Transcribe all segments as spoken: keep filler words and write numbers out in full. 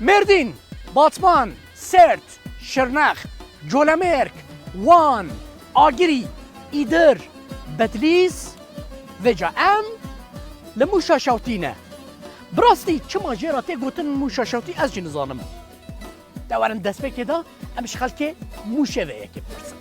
Mêrdîn, Batman, Sêrt, Şirnex, Colemêrg, Wan, Agirî, Îdir, Bedlîs, vêca em li Mûşa Şewtî ne. Bi rastî çima jê re tê gotin Mûşa Şewtî, ez jî nizanim. De werin destpêkê de em ji xelkê Mûşê vê yekê bipirsin.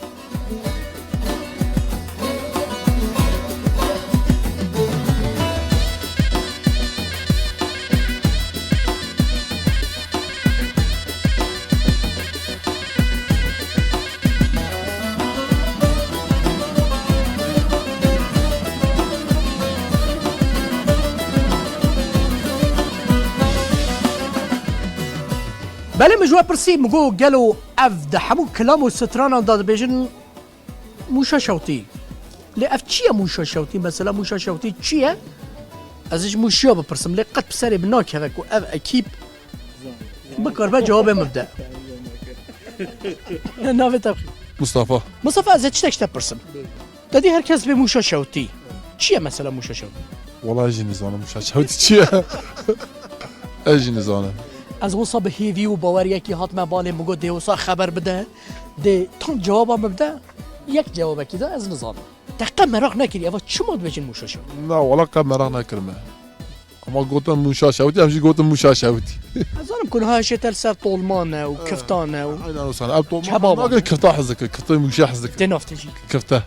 Belê min ji we pirsî, min got, gelo ev di hemû kilam û stranan de dibêjin Mûşa Şewtî. Lê ev çi ye Mûşa Şewtî? Mesela Mûşa Şewtî çi ye? Ez ê ji Mûşiya bipirsim, lê qet bi serê min nakeve ku ev ekîp bikaribe cewabê min bide. Navê te bixîr. Mustafa. Mustafa, ez ê tiştek ji te pirsim. Te dî her kes bê Mûşa Şewtî. Çi ye mesela Mûşa Şewtî? Wala ez jî nizanim Mûşa Şewtî çi ye. Ez jî nizanim. Ez wisa bi hêvî û baweriyekî hatime balê, min got dê wisa xeber bide. Dê tam cewaba min bide. Yek cewabekî de ez nizanim. Te qe meraq nekirî, eva çima dibêjin Mûşa Şewtî? Na, wala qe meraq nekirime. Ama gotin Mûşa Şewtî, em jî gotin Mûşa Şewtî. Ez zanim ku niha hişê te li ser tolman e û kiftan e û Aynen wisa ne. Ev tolman kebab nakin, e. Kifta hez dike, kifta Mûşê hez dike. Tê nav te jî. Kifte.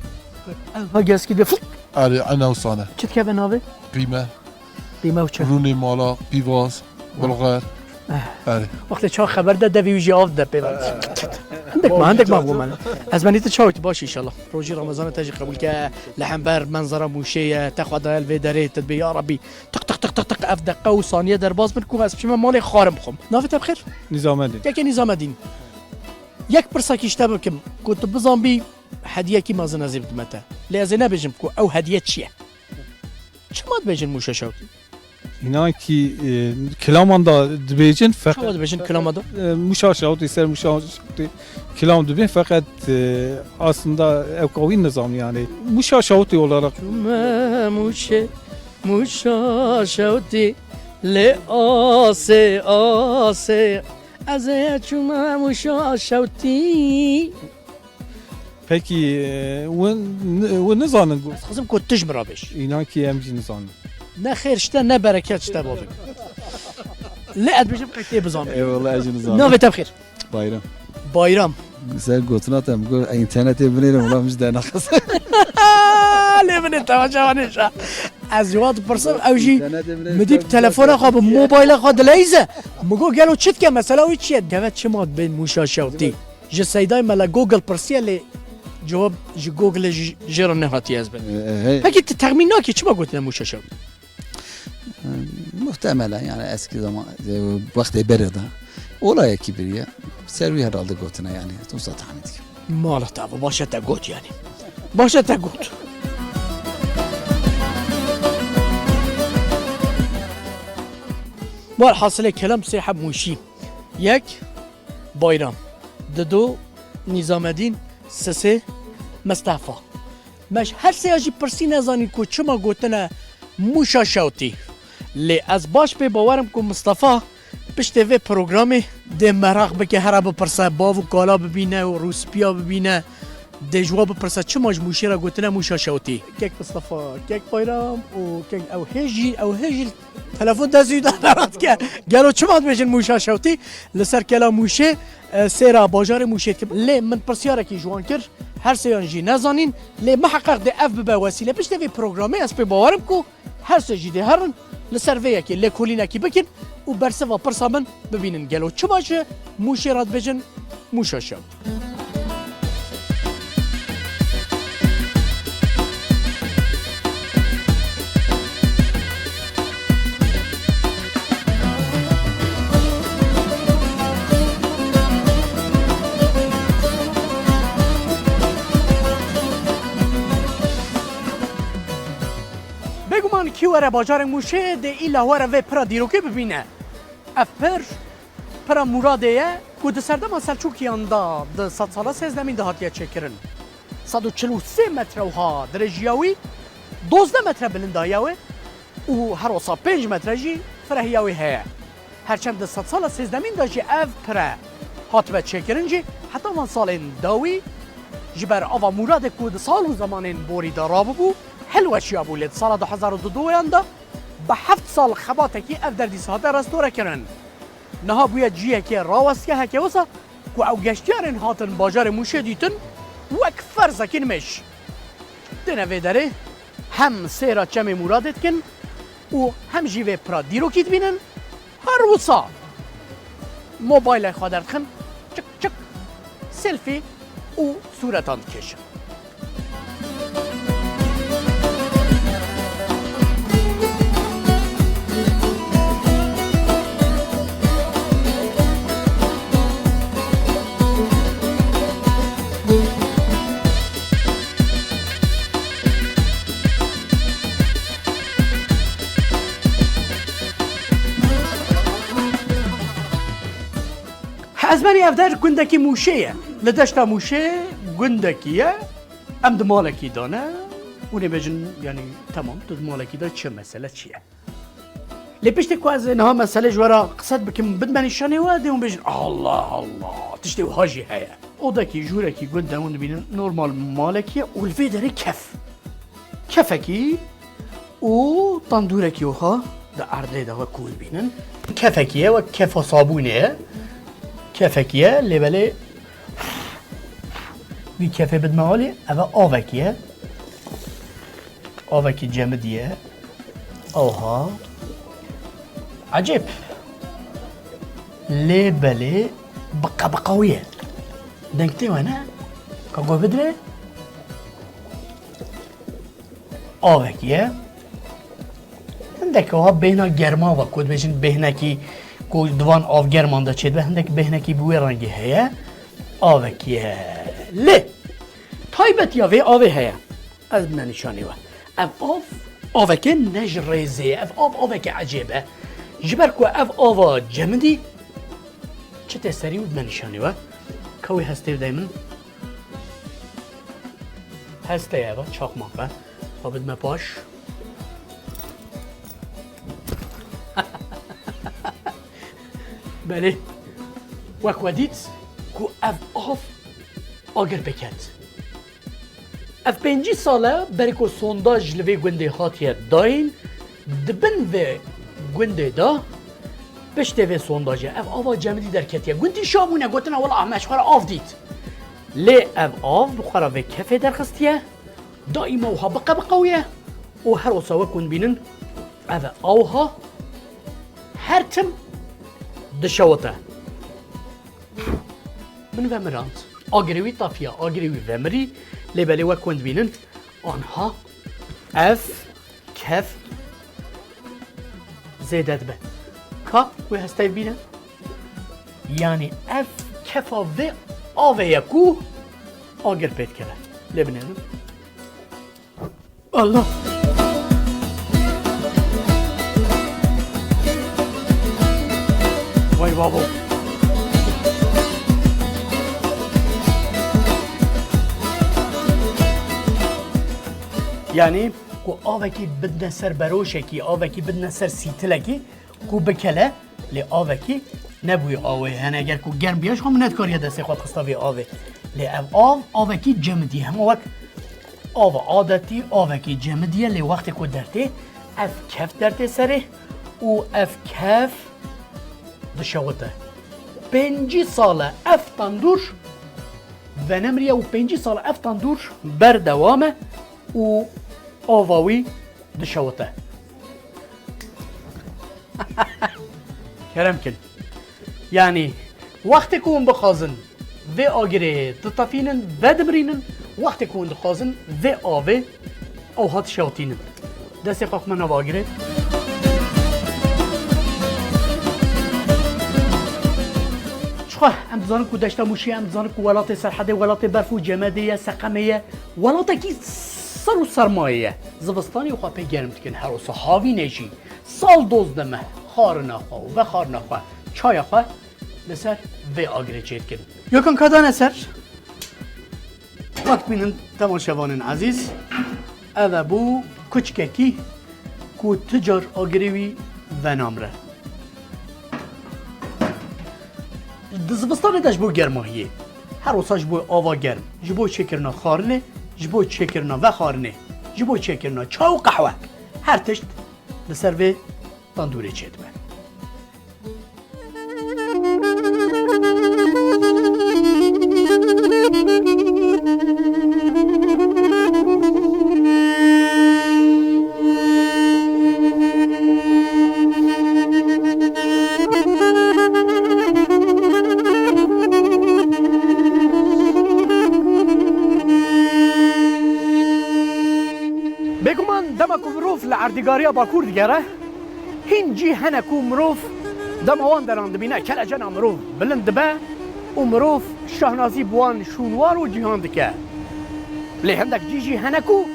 Ev ha geskî de fik. Erê, aynen wisa ne. Çi dikeve navê? Qîme. Qîme û çi? Rûnê mala, pîvaz, bulgar. Eh. Erê. Wextê çax xeber de devî wî jî av de pê ve. Hindek ma, hindek ma bû me. Ez benî tu çaw tu baş inşallah. Rojî Ramazanê te jî qebûl ke. Li hember menzera Mûşê ye. Te xwe daye li vê derê, te dibê ya Rabbî. Tiq, tiq, tiq, tiq, tiq, ev deqe û saniye derbas bin ku ez biçime malê xwarin bixwim. Navê te bi xêr? Nîzamedîn. Kekê Nîzamedîn. Yek pirsekî ji te bikim ku tu bizanbî hediyekî mezin ez ê bidime te. Lê ez ê nebêjim ku ew hediye çi ye. Çima dibêjin Mûşa Şewtî? Înan kî, e, kilaman da dibêjin, feqet Çawa dibêjin kilama da? E, Mûşa Şewtî, ser Mûşa Şewtî kilam dibên, feqet, e, aslında ew qawî nizam yani. Mûşa Şewtî olarak. Çûme Mûşê, Mûşa Şewtî, lê asê, asê, ez ê çûme Mûşa Şewtî. Pekî, e, win, win nizanin ku Ez xwazim ku tu ji min re bêj. Înan kî em jî nizanin. Ne xêr ji te, ne bereket ji te bavê. Lê ez dibêjim qey tê bizanbî. Eyvallah, ez jî nizanim. Navê te bi xêr? Bayram. Bayram. Ser gotina te, min got, internetê binêrim, wila min ji dernaxist. Lê binê temaşevanê şa. Ez ji wan dipirsim, ew jî Internetê binêrim, min dî bi telefona xwe, bi mobayla xwe dileyze. Min got, gelo çi dike, mesela wî çi ye? Geve çima dibên Mûşa Şewtî? Ji Seydayê Mele Google pirsiye, lê cewab ji Google jî, jê re nehatiye ez bim. E, e, hey. Pekî tu texmîn nakî çima gotine Mûşa Şewtî? E, muhtemelen yani eski zaman, e, wextê berê de olayekî biriye. Ser wî herhalde gotine yani. Wisa tahmin dikim. Mala te, baş e te got yani. Baş e te got. Walhasilê kelam sê heb Mûşî. Yek, Bayram. Dido, Nîzamedîn, sisê, Mistefa. Me ji her sêya jî pirsî nezanîn ku çima gotine Mûşa Şewtî. Lê ez baş pê bawer im ku Mistefa piştê vê programê dê meraq bike, here bipirse, bav û kala bibîne û rûspiya bibîne. Dê ji we bipirse çima ji Mûşê re gotine Mûşa Şewtî? Kek Mistefa, kek Bayram û kek ew hê jî, ew hê jî telefon dest wî de nehat ke. Gelo çima dibêjin Mûşa Şewtî? Li ser kela Mûşê, e, sêra bajarê Mûşê dikim. Lê min pirsiyarekî ji wan kir, her sêyan jî nezanîn. Lê miheqeq dê ev bibe wesîle. Piştê vê programê ez pê bawer im ku her sê jî dê herin li ser vê yekê lêkolînekî bikin û bersiva pirsa min bibînin. Gelo çima ji Mûşê re dibêjin Mûşa Şewtî? Were bajarê Mûşê dê îla were vê pira dîrokê bibîne. Ev pir, pira Mûradê ye ku di serdema Selçûkiyan de di sedsala sêzdemîn de hatiye çêkirin. Sed û çil û sê metre wiha dirêjiya wî, dozdeh metre bilindahiya wê û her wisa pênc metre jî firehiya wê heye. Herçend di sedsala sêzdemîn de jî ev pire hatibe çêkirin jî, heta van salên dawî ji ber ava Mûradê ku di sal û zemanên borî de rabûbû, hilweşiyabû, lê di sala du hezar û duduyan de bi heft sal xebatekî ev der dîsa hate restorekirin. Niha bûye cihekê rawestiye heke wisa ku ew geştiyarên hatin bajarê Mûşê dîtin wek ferzekî nimêj. Têne vê derê hem sêra çemê Mûradê dikin û hem jî vê pira dîrokî dibînin. Her wisa mobaylê xwe derdixin, çik çik, selfie û sûretan dikêşin. Ez benî ev der gundekî Mûşê ye. Li deşta Mûşê gundekî ye. Em di malekî de ne. Hûn ê bêjin, yanî, temam, tu di malekî de çi, mesele çi ye? Lê piştî ku ez ê niha meselê ji we re qise bikim, bidime nîşanê we, dê hûn bêjin, Allah Allah, tiştê wiha jî heye. Odekî, jûrekî gund de hûn dibînin, normal malekî ye û li vê derê kef. Kefekî û tandûrekî wiha di erdê de wek ku hûn dibînin. Kefekî ye, wek kefa sabûnê ye. Kefekî ye, lê belê vî kefê bidime alî, ev e avekî ye. Avekî cemidî ye. Awha. Ecêb. Lê belê biqe biqe wî ye. Deng tê we ne? Ka guh bidire? Avekî ye. Hindek wiha bêhna german ve, ku dibêjin bêhnekî ku di van av german de çêdibe, hindek bêhnekî bi wê rengî heye. Avekî ye. Lê taybetiya vê avê heye. Ez bidime nîşanî we. Ev av, avekê ne ji rêzê ye. Ev av, avekê ecêb e. Ji ber ku ev ava cemidî, çi tê serî wî bidime nîşanî we. Ka wî hestê bidey min. Heste ye, eva çakmak e. Xwe bidime paş. Belê. Wek we dît ku ev av agir pê ket. Ev pêncî sal e berî ku sondaj li vê gundê hatiye dayîn, di bin vê gundê de piştê vê sondajê ev ava cemidî derketiye. Gundî şa bûne, gotine, wela, em ji xwe re av dît. Lê ev av bi xwe re vê kefê derxistiye, daîma wiha biqe biqe wî ye û her wisa wek hûn dibînin, ev e awha her tim dişewite. Min vemirand. Agirê wî tafiya, agirê wî vemirî, lê belê wek hûn dibînin, anha ev kef zêde dibe. Ka wê hestê bîne? Yanî ev kefa vê avê ye ku agir pê dikeve. Lê binêrin. Allah! Vay babo! Yanî ku avekî bidine ser beroşekî, avekî bidine ser sîtilekî, ku bikele, lê avekî nebûye awê. Hene eger ku germ bûya, ji xwe min nedikariye destê xwe bixista vê avê. Lê ev av, avekî cemidî, hema wek ava adetî, avekî cemidî ye, lê wextê ku dertê, ev kef dertê serê û ev kef dişewite. Pêncî sal e ev tendûr venemiriye û pêncî sal e ev tendûr berdewam e û ava wî dişewite. Kerem kin. Yanî, wextê ku hûn bixwazin vê agirê ditefînin, vedimirînin, wextê ku hûn dixwazin vê avê ew hat şewtînin. Destê xwe xime nav agirê. Çixwe em dizanin ku deşta Mûşê, em dizanin ku welatê Serhedê, welatê berf û cemedê ye, seqemê ye. Welatekî Her û sermayê ye. Zivistanê xwe pê germ dikin. Her wisa havînê jî sal dozdeh meh xwarina xwe û vexwarina xwe, çaya xwe li ser vê agirê çêdikin. Yokan ka dane ser. Wek bînin temaşevanên ezîz, ev e bû kuçkekî ku tu car agirê wî venamre. Di zivistanê de ji bo germahiyê, her wisa ji bo ava germ, ji bo çêkirina xwarinê, ji bo çêkirina vexwarinê, ji bo çêkirina çay û qehwe, her tişt li ser vê tendûrê çêdibe. Bêguman dema ku mirov li erdîgariya Bakur digere, hîn cî hene ku mirov dema wan deran dibîne, kelecena mirov bilind dibe û mirov şahnazî bi wan şûnwar û cîhan dike. Lê hindek cî jî hene ku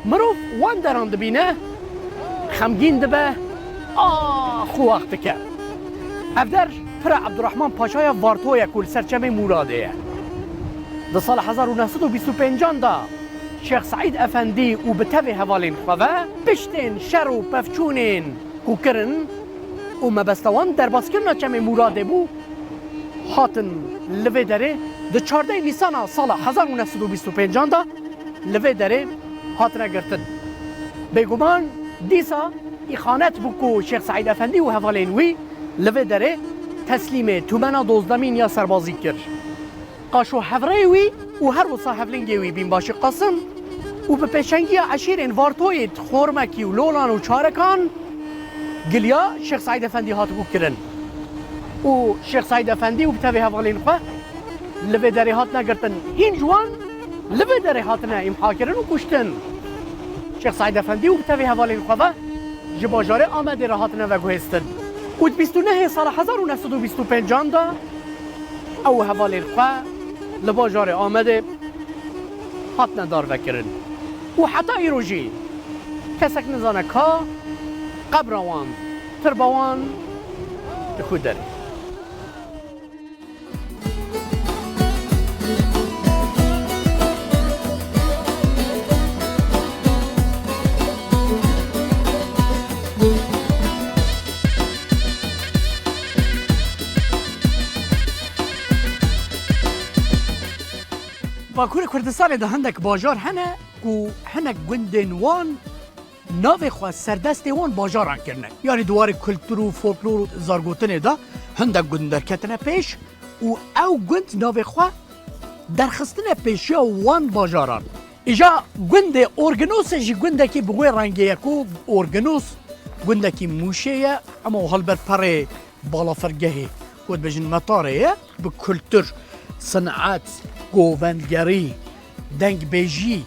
mirov wan deran dibîne, xemgîn dibe, ax û ax dike. Ev der pira Ebdurrahman Paşaya Varto ye ku li ser çemê Mûradê ye. Di sala hezar û neh sed û bîst û pêncan de Şêx Seîd Efendî û bi tevê hevalên xwe ve piştên şer û pevçûnên ku kirin û mebesta wan derbaskirina çemê Mûradê bû, hatin li vê derê di çardeh Nîsana sala hezar û neh sed û bîst û pêncan de li vê derê hatine girtin. Bêguman dîsa îxanet bû ku Şêx Seîd Efendî û hevalên wî li vê derê teslîmê tûmena dozdemîn ya serbazî kir. Qaşo hevrêyê wî û her wisa hevlingê wî Bînbaşî Qasim û bi pêşengiya eşîrên Vartoyê, Xormekî û Lolan û Çarekan giliya Şêx Seîd Efendî hatibû kirin. Û Şêx Seîd Efendî û bi tevê hevalên xwe li vê derê hatine girtin. Hîn ji wan li vê derê hatine îmha kirin û kuştin. Şêx Seîd Efendî û bi tevê hevalên xwe ve ji bajarê Amedê re hatine veguhêstin. Û di bîst û nehê sala hezar û neh sed û bîst û pêncan de ew û hevalên xwe li bajarê Amedê hatine darvekirin. Û heta îro jî kesek nizane ka qebra wan, tirba wan di ku derê. Bakurê Kurdistanê de hindek bajar hene ku hinek gundên wan navê xwe serdestê wan bajaran kirine. Yanî di warê kultur û folklor û zargotinê de hindek gund derketine pêş û ew gund navê xwe derxistine pêşiya wan bajaran. Îja gundê Orginosê jî gundekî bi wê rengê ye ku Orginos gundekî Mûşê ye, ema wiha li ber perê balafirgehê, ku dibêjin metarê ye, bi kultur, sinet, govendgerî, dengbêjî,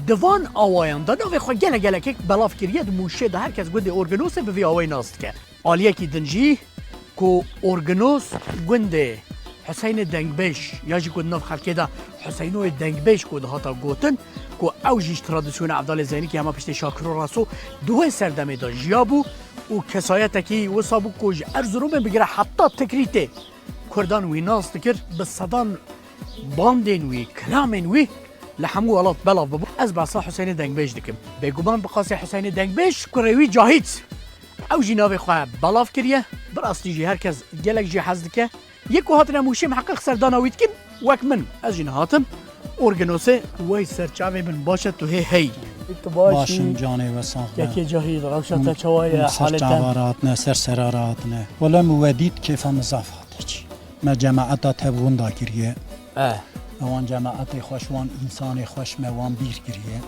di van awayan de navê xwe gelek gelekek belav kiriye. Di Mûşê de her kes gundê Orginosê bi vî awayî nas dike. Aliyekî din jî ku Orginos gundê Huseynê Dengbêj ya jî ku di nav xelkê de Huseynoyê Dengbêj ku dihata gotin, ku ew jî ji tradisyona Evdalê Zeynikê hema piştê Şakiro Reso di wê serdemê de jiyabû û kesayetekî wisa bû ku ji Erzurumê bigire heta Tikrîtê Kurdan wî nas dikir, bi sedan bandên wî, kilamên wî li hemû welat belav bibû. Ez behsa Huseynê Dengbêj dikim. Bêguman bi qasê Huseynê Dengbêj kurê wî Cahît, ew jî navê xwe belav kiriye. Bi rastî jî her kes gelek jê hez dike. Yê ku hatine Mûşê miheqeq serdana wî dikin. Wek min, ez jî nihatim. Orginosê wey ser çavê min baş e, tu hê hey. Tu baş î? Baş im canê we sax be. Kekê Cahît, rewşa te çawa ye, halê te? Ser çava rahatine, ser sera rahatine. Wele min we dît, kêfa min zaf hate çî. Me cemaeta tev winda kiriye. Eh. Me wan cemaetê xweş, wan însanê xweş me wan bîr kiriye.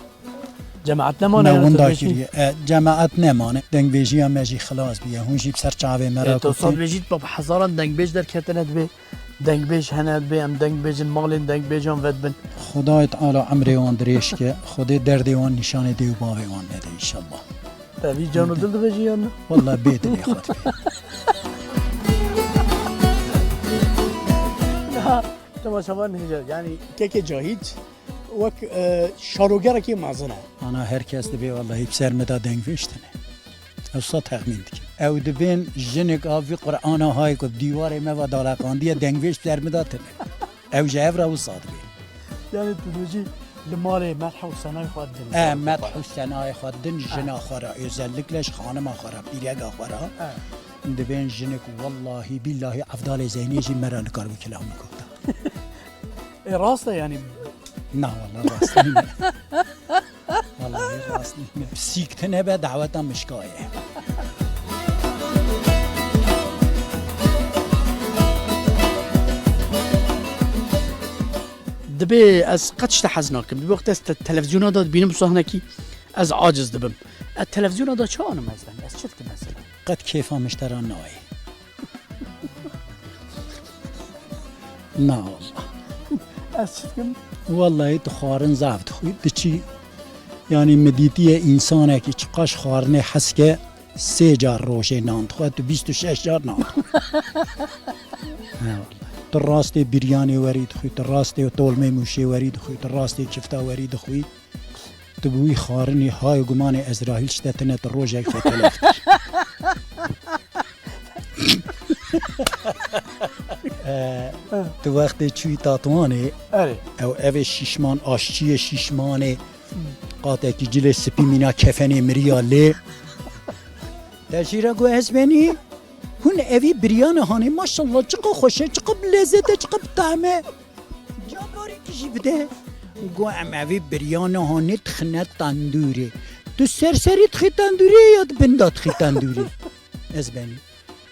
Cemaet nemane. Me winda kiriye. E, cemaet nemane. Dengbêjiya me jî xilas bûye. Hûn jî bi ser çavê me re. E, to saz bêjît, bi hezaran dengbêj derketine dibê. Dengbêj hene dibê, em deng bêjin, malên dengbêjan vedibin. Xwedayê Teala emrê wan dirêj ke, Xwedê derdê wan nîşanê dê û bavê wan nede înşallah. Te vî can û dil dibêjî yan na? Walla bê dilê xwe dibê. Ya, temaşevan hêja, yanî kekê Cahît, Wek, e, şarogerekî mezin e. Ana her kes dibê wellahî bi ser min de dengvêj tune. Ew sa texmîn dikim. Ew dibên jinik a vî Qur'ana hay ku bi dîwarê me ve daleqandiye, dengvêj bi ser min de tune. Ew ji hev re wisa dibê. Yani tu dibêjî li malê medh û senayê xwe din. E, medh û senayê xwe din, jina xwe re, özellikle ji xanima xwe re, pîrega xwe re. E. Dibên jinik, wellahî billahî Evdalê Zeynê jî me re nikar bi kilam bigota. E, rast e yani. Na, wallahî rast nîne. Wallahî rast nîne. Sîk tune be daweta mişkayê. Dibê ez qet ji te hez nakim. Dibê wextê ez te televizyona de dibînim sahnekî, ez aciz dibim. Ez televizyona de çi anim ez deng? Ez çi dikim mesela? Qet kêfa min ji te re nayê. Na wallah. Ez çi dikim? Wallahî tu xwarin zaf dixwî, diçî. Yanî min dîtiye însanekî çiqaş xwarinê hez ke sê car rojê nan dixwe, tu bîst û şeş car nan dixwe. He wallah. Tu rastê biryanê werî dixwî, tu rastê tolmê mûşê werî dixwî, tu rastê kifta werî dixwî. Tu bi wî xwarinî hay gumanê Ezraîl ji te tine, tu rojek xwe telef dikî. E, tu wextê çûyî Tatwanê, Erê. Ew evê şîşman, aşçiyê şîşmanê, qatekî cilê spî mîna kefenê miriya lê. Te jî re got, ez benî, hûn evî biryana hanê, maşallah, çiqa xweş e, çiqa bi lezet e, çiqa bi tehm e. Cakarî tu jî bide. Got, em evî biryana hanê dixine tendûrê. Tu serserî dixî tendûrê ya tu bin de dixî tendûrê? Ez benî.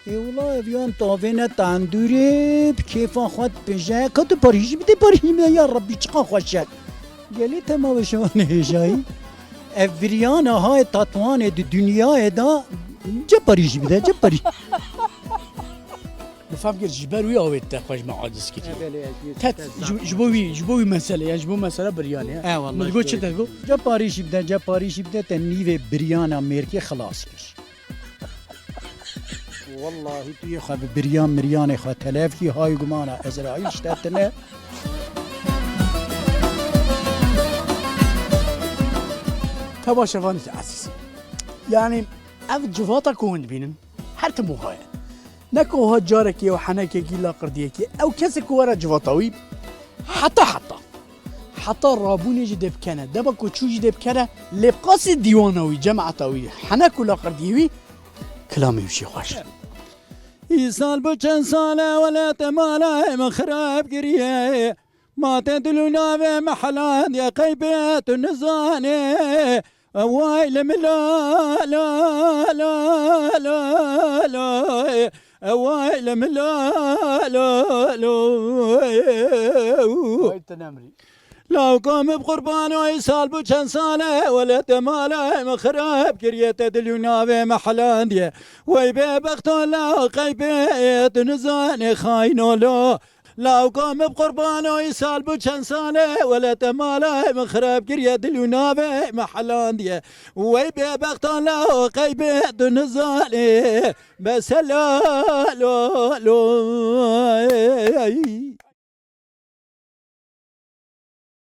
Ê wila ev yan tavêne tendûrê, bi kêfa xwe dibêje. Ka tu parî jî bide, parî jî bide, ya Rebbî çiqa xweş e. Gelî tema weşevanê hêjayî. Ev biryana hayê Tatwanê di dinyayê de, ce parî jî bide, ce parî. Min fam kir, ji ber wî avêt te xwe ji me aciz kiriye. E, belê, ez yê Te, size ji, ji bo wî, ji bo wî mesele, ya ji bo mesela biryanê, ya. E, wallah, Min digot, çi te got? Ca parî jî bide, ca parî jî bide, te nîvê biryana mêrkê xilas kir. Wallahî tu yê xwe bi biryan miryanê xwe telef kî, hay gumana Ezraîl ji te tine. Temaşevanê ezîz. Yani ev civata ku hûn dibînin, her tim wiha ye. Ne ku wiha carekî ew henekekî laqirdiyekî, ew kesê ku were civata wî, heta heta. Heta rabûnê jî dê bikene. Dema ku çû jî dê bikene, lê bi qasî dîwana wî, cemata wî, henek û laqirdiyê wî, kilamê wî jî xweş. Îsal bû çend sal e, welatê mala me xirab kiriye. Ma te dil û navê me helandiye, qey bê tu nizanê. Way li min la, la, la, la, la, la, way li min la, la, la. Ay, tu nemrî. Lawka min bi qurban, ay sal bû çend sal e, welatê mala me xirab kiriye, te dil û navê me helandiye. Wey bêbexto la, qey bê tu nizanê xayno lo. Lawka min bi qurban, o îsal bû çend sal e, welatê mala me xirab kiriye, dil û navê me helandiye. Wey bêbextan la, qey bê tu nizanê, bes e la, lo, lo.